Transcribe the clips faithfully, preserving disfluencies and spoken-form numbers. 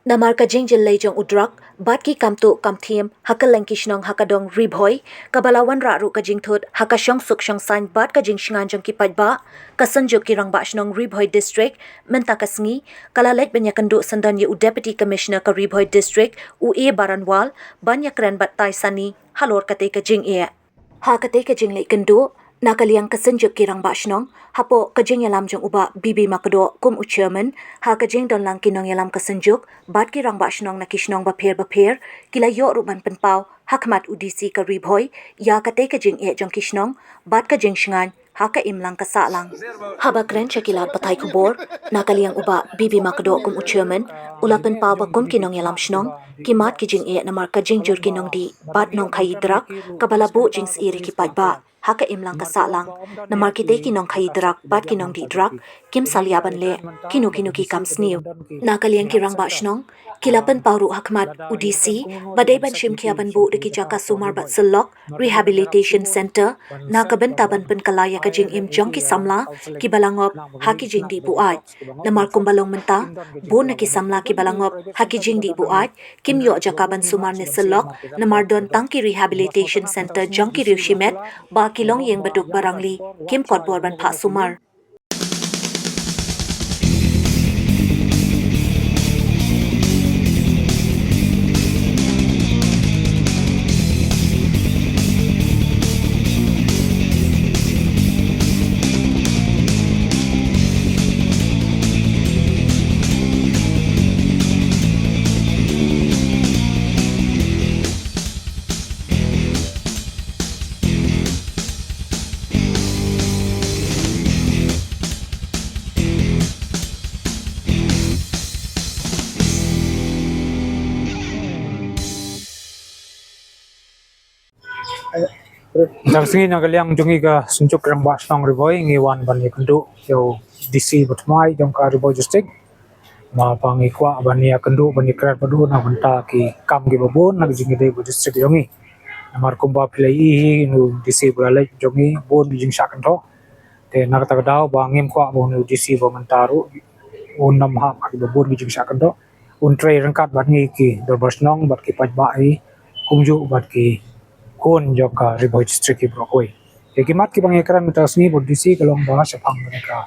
Namar ka jingjyllei jong u drok bad ki kam tuh kam thiem ha kylleng ki shnong ha ka dong Ri Bhoi, kaba la wanrah ruh ka jingthut ha ka shongsuk shongsaiñ bad ka jingshngaiñ jong ki paidbah, ka Synjuk ki Rangbah Shnong Ri Bhoi District mynta ka sngi ka la leit ban ïakynduh syndon ïa u Deputy Commissioner ka Ri Bhoi District, u A Baranwal, ban ïakren bad tai sani halor katei ka jingeh. Ha katei ka jingleit kynduh, na ka liang ka Synjuk ki Rangbah Shnong, hapoh ka jingïalam jong u Bah B B Makdoh kum u Chairman, ha ka jingdon lang ki nongïalam ka Synjuk bad ki Rangbah Shnong na ki shnong bapher bapher, ki la ïoh ruh ban pynpaw ha khmat u D C ka Ri Bhoi ïa katei ka jingeh jong ki shnong bad ka jingshngaiñ ha ka imlang ka sahlang. Haba kren sha ki lad pathai khubor, na ka liang u Bah B B Makdoh kum u Chairman u la pynpaw ba kum ki nongïalam shnong ki mad ki jingeh namar ka jingjur ki nongdih bad nongkhaïi drok kaba la buh jingsyier ïa ki paidbah ha ka imlang ka sahlang. Namar kitei ki nongkhaïi drok bad ki nongdih drok kim salia ban leh kino kino ki kam sniew. Na ka liang ki Rangbah Shnong ki la pynpaw ruh ha khmat u D C ba dei ban shim khia ban buh da ki jaka sumar bad syllok Rehabilitation Centre na ka bynta ban pynkylla ïa ka jingim jong ki samla kiba la ngop ha ki jingdih buaid. Namar kumba long mynta, bun na ki samla kiba la ngop ha ki jingdih buaid kim ïoh jaka ban sumar ne syllok, namar don tang ki Rehabilitation Centre jong ki riew shimet ba ki longïing baduk barangli kim kot bor ban phah sumar. Tang sngi na ka liang jong ngi ka Synjuk Rangbah Shnong Ri Bhoi ngi wan ban ïakynduh ïa u D C ba thymmai jong ka Ri Bhoi District. Ba, ba ngi kwah ban ïakynduh ban ïakren bad u na bynta ki kam kiba bun na ka jingïadei bad district jong ngi. Namar kumba phi la ïohi hi, u D C ba la leit jong ngi bun ki jingshah kynthoh. Te na kata ka daw ba ngim kwah ba u D C ba mynta ruh un nym hap ha kiba bun ki jingshah kynthoh. Un trei ryngkat bad ngi ki dorbar shnong bad ki paidbah hi kumjuh bad ki khun jong ka Ri Bhoi District ki baroh kawei. Ïa ki mat kiba ngi kren mynta ka sngi bad u D C ka long ba shaphang kane ka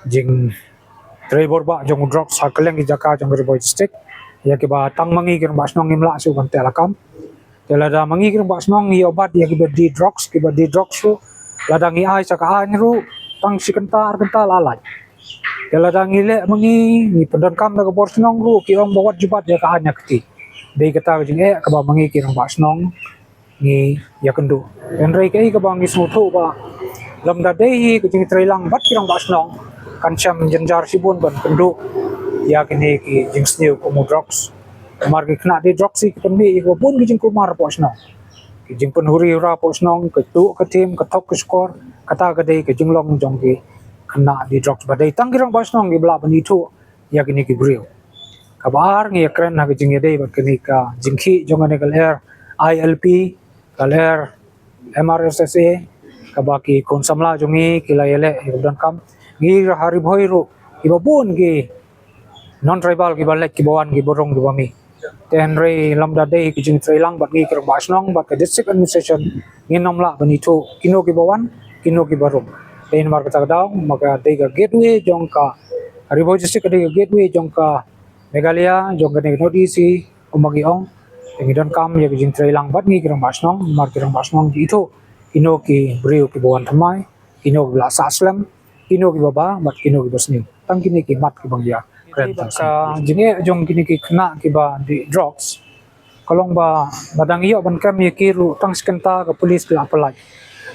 jingtrei bor bah jong u drugs ha kylleng ki jaka jong ka Ri Bhoi District. Ïa kiba tang ma ngi ki rangbah shnong ngim lah shuh ban teh lakam. Te lada ma ngi ki rangbah shnong ngi ïoh bat ïa kiba die drugs, kiba die drugs ruh, lada ngi ai sha ka aiñ ruh tang shi kynta ar kynta la lait. Te lada ngi leh ma ngi, ngi pyndonkam da ka bor shnong ruh, ki ong ba wat ju bat ïa ka aiñ ha kti. Dei kata ka jingeh kaba ma ngi ki rangbah shnong ngi ïakynduh. Hynrei kaei kaba ngi sngewthuh ba lymda dei hi ka jingtrei lang bad ki rangbah shnong, kan shem jynjar shibun ban kynduh ïa kine ki jingsniew kum u drugs. Namar ki khynnah die drugs hi ki pynmih ïa kiba bun ki jingkulmar hapoh shnong. Ki jingpynhuri hura hapoh shnong, ka tuh ka thiem, ka thok ka shkor, kata ka dei ka jinglong jong ki khynnah die drugs. Ba dei tang ki rangbah shnong kiba lah ban ithuh ïa kine ki briew. Kaba ar ngi ïakren ha ka jingïadei bad kane ka jingkhih jong kane ka lyer I L P, ka lyer M R S S A, kaba ki khun samla jong ngi ki la ïaleh ïa ka donkam. Ngi ha Ri Bhoi ruh kiba bun ki non-tribal kiba leit kiba wan kiba rung kiba mih. Te hynrei lymda dei ka jingtrei lang bad ngi ki rangbah shnong bad ka district administration ngin nym lah ban ithuh kino kiba wan kino kiba rung. Te namar kata ka daw ma ka dei ka gateway jong ka Ri Bhoi District, ka dei ka gateway jong ka Meghalaya, jong kane ka North East hi, kumba ngi ong. Te ngi donkam ïa ka jingtrei lang bad ngi ki rangbah shnong, namar ki rangbah shnong ki ithuh kino ki briew kiba wan thymmai, kino kiba la sah slem, kino kiba bah bad kino kiba sniew. Tang kine ki mat kiba ngi ïa kren tang. Ka jingeh jong kine ki khynnah kiba die drugs ka long ba lada ngi ïoh ban kem ïa ki ruh tang shi kynta ka police ki la pyllait.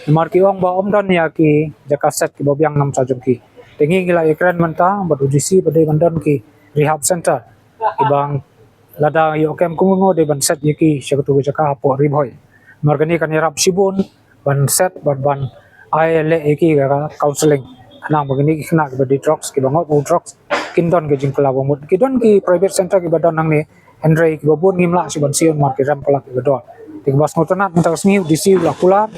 Namar ki ong ba ym don ïa ki jaka set kiba biang namar jong ki. Te ngi ngi la ïakren mynta bad u D C ba dei ban don ki rehab center kiba lada ïoh kem kumno dei ban set ïa ki sha katu ka jaka hapoh Ri Bhoi. Namar kane kan ïarap shibun ban set bad ban ai leh ïa ki ka counselling. Khnang ba kine ki khynnah kiba die drugs, kiba ngop u drugs, kin don ka jingkylla ba mut. Ki don ki private center kiba don hangne, hynrei kiba bun ngim lah shuh ban siew namar ki rem palat ïa ka dor. Te kaba sngewtynnat mynta ka sngi u D C u la kular,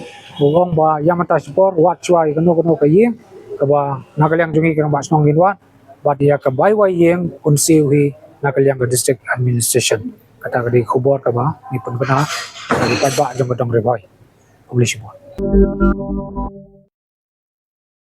u ong ba ïa mynta shipor wat shuwa ïa kano kano ka ïing Kaba na ka liang jong ngi ki rangbah shnong ngin wad bad ïa ka Bai Wai Ïeng Khun Siew hi na ka liang ka District Administration. Kata ka dei ka khubor kaba ngi pynbna na ki paidbah jong ka Dong Ri Bhoi. Khublei shibun.